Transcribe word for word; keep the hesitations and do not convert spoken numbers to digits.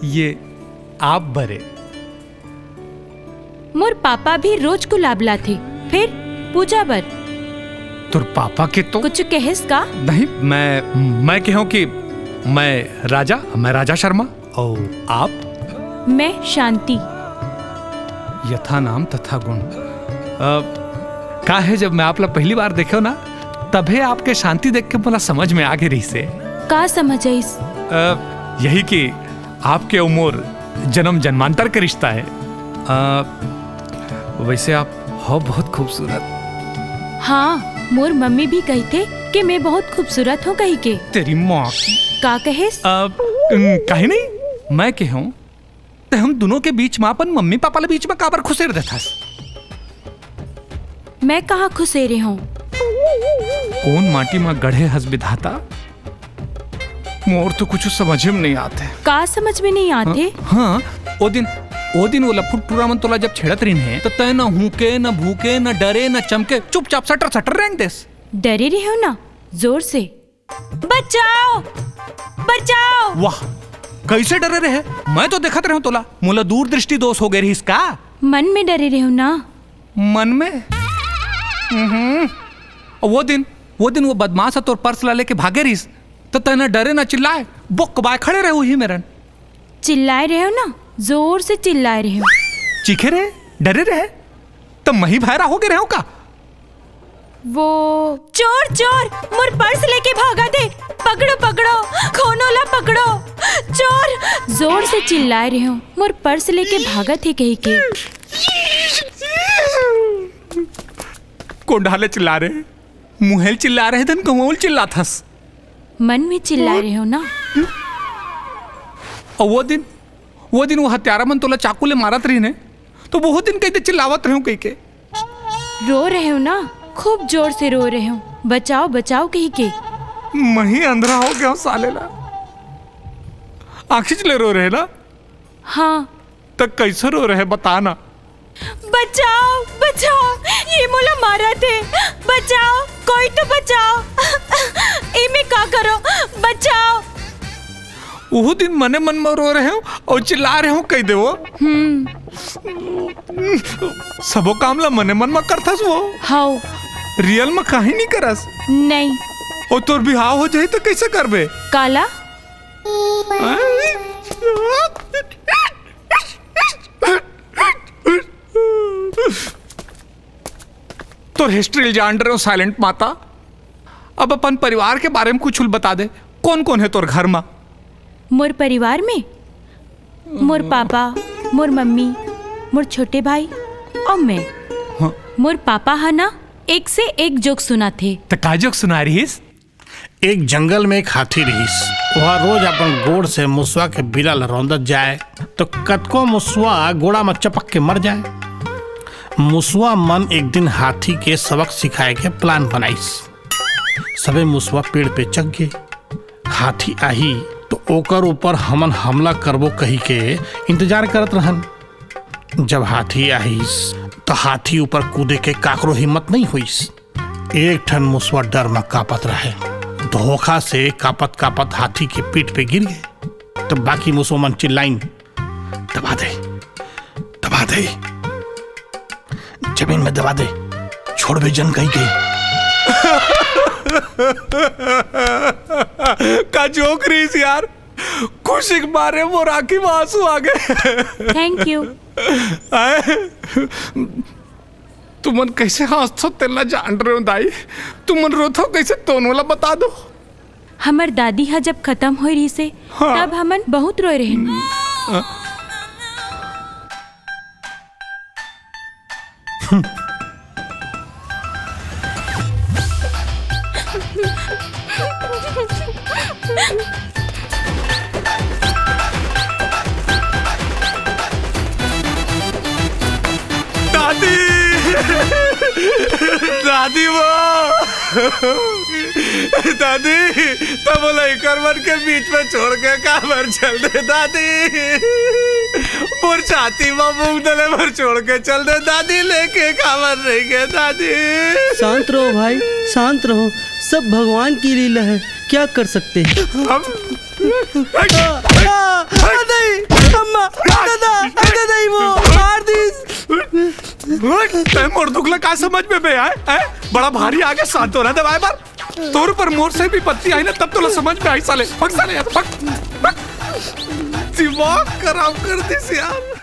ये आप बरे। मोर पापा भी रोज गुलाब लाथे, फिर पूजा बर। तोर पापा के तो कुछ कहेस का? नहीं, मैं, मैं कहूँ कि मैं राजा, मैं राजा शर्मा। और आप? मैं शांति। यथा नाम तथा गुण। अ, का है, जब मैं आप ला पहली बार देखे ना, तभे आपके शांति देख के मोला समझ में आ गे रहिसे। का समझ आइस? अ, यही कि आपके अउ मोर जन्म जन्मांतर के रिश्ता है। अ, वैसे आप हो बहुत खूबसूरत। हाँ, मोर मम्मी भी कहिथे कि मैं बहुत खूबसूरत हूँ कही के। तेरी माँ की। का कहेस? अ, उम, कहीं नहीं, मैं कहूँ, ते हम दोनों के बीच में अपन मम्मी पापा ले बीच में काबर खुसेर देथस? मैं कहाँ खुसेरे हूँ? कौन माटी में गढ़े हस विधाता? मोर तो कुछ समझ में नहीं आते। का समझ में नहीं आते? हाँ, हाँ, ओ दिन, ओ दिन वो लफुट टूरा मन तोला जब छेड़त रहिन हे, तो तय न हूके, न भूके, न डरे, न चमके, चुपचाप सटर सटर रेंग देस। डरे रहे हो ना, जोर से, "बचाओ, बचाओ।" वाह, कैसे डरे रहे? मैं तो देखत रहे हूँ तोला, मोला दूरदृष्टि दोष हो गए रहिस का? मन में डरे रहे हो ना? मन में? हम्म। वो दिन, वो दिन वो बदमाश ह तोर पर्स ला लेके भागे रहिस, तो तैं ना डरे ना चिल्लाए, बोक बाय खड़े रहे उही मेरन। चिल्लाए रहे हो ना, जोर से चिल्लाए रहे हो। चीखे रहे, डरे रहे, तो मही भैरा हो गए रहे हो का? वो चोर, चोर, मोर पर्स लेके भागत हे। पकड़ो, पकड़ो, कोनो ला पकड़ो। चोर, जोर से चिल्लाए रहे हो, मोर पर्स लेके भागत हे कही के। कोंढा ले चिल्ला रहे, मुहेल चिल्ला रहे, धन कमौल चिल्लाथस। मन में चिल्ला रहे हो ना। और वो दिन, वो दिन वो हत्यारा मन तोला चाकू ले मारत रहिन हे, तो बहुत दिन कही दे चिल्लावत रहे हो कही के। रो रहे हो ना, खूब जोर से रो रहे हो, "बचाओ, बचाओ" कही के। मही अंधरा हो गया हूँ साले ला। आँखी ले रो रहे ना? हाँ। त कैसे रो रहे, बता ना। "बचाओ, बचाओ, ये मोला मारत हे, बचाओ, कोई तो बचाओ, एमे का करो, बचाओ।" उहू दिन मने मन में रो रहे हो और चिल्ला रहे हो, कही दे वो। हम्म। सबो काम ला मने मन में करथस वो। हाउ। रियल में काहे नहीं करस? नहीं। और तोर बिहाव हो जाए तो कैसे करबे? काला? तोर हिस्ट्री जान रहे हो, साइलेंट माता। अब अपन परिवार के बारे में कुछ बता दे, कौन कौन है तोर घर में? मोर परिवार में मोर पापा, मोर मम्मी, मोर छोटे भाई और मैं। हाँ। मोर पापा हा ना, एक से एक जोक सुनाथे। त का जोक सुना रहिस? एक जंगल में एक हाथी रहिस। वह रोज अपन गोड़ से मुसवा के बिला ल रौंदत जाए, तो कतको मुसवा गोड़ा म चपक के मर जाए। मुसवा मन एक दिन हाथी के सबक सिखाए के प्लान बनाइस। सबे मुसवा पेड़ पे चघ गे। हाथी आही तो ओकर ऊपर हमन हमला करबो कही के इंतजार करत रहन। जब हाथी आहिस, तो हाथी ऊपर कूदे के काकरो हिम्मत नहीं होइस। एक ठन मुसवा डर म कांपत रहे। धोखा से कांपत कांपत हाथी के पीठ पे गिर गे। तो बाकी मुसवा मन चिल्लाइन, "दबा दे, दबा दे, जमीन में दबा दे, छोड़बे जन कही के।" का जोक रहिस यार, खुशी के मारे मोर आंखी में आंसू आ गए। Thank you। आए, तुमन कैसे हंसथो तेला जान रहे हो दाई, तुमन रोथो कैसे, तोनो ला बता दो। हमर दादी हा जब खत्म होए रहिसे, हाँ। तब हमन बहुत रोए रहेन। हाँ। दादी, दादी वो, दादी, तब बोला इकर मन के बीच में छोड़ के काबर चल दे दादी, मोर छाती में मूंग दले भर छोड़ के चल दे दादी, लेके काबर नहीं गए दादी। शांत रहो भाई, शांत रहो, सब भगवान की लीला है, क्या कर सकते हैं। हम आ, आ, आ, आ, नहीं। अम्मा, दादा, दादा, वो मार दिस। तैं मोर दुख ला का समझ में बे, आय? आय? बड़ा भारी आगे सांत्वना देवाय बर। तोर ऊपर मोर से विपत्ति आई ना, तब तोला समझ में आई साले। भग साले यार, भग, भग। दिमाग खराब कर दिस यार।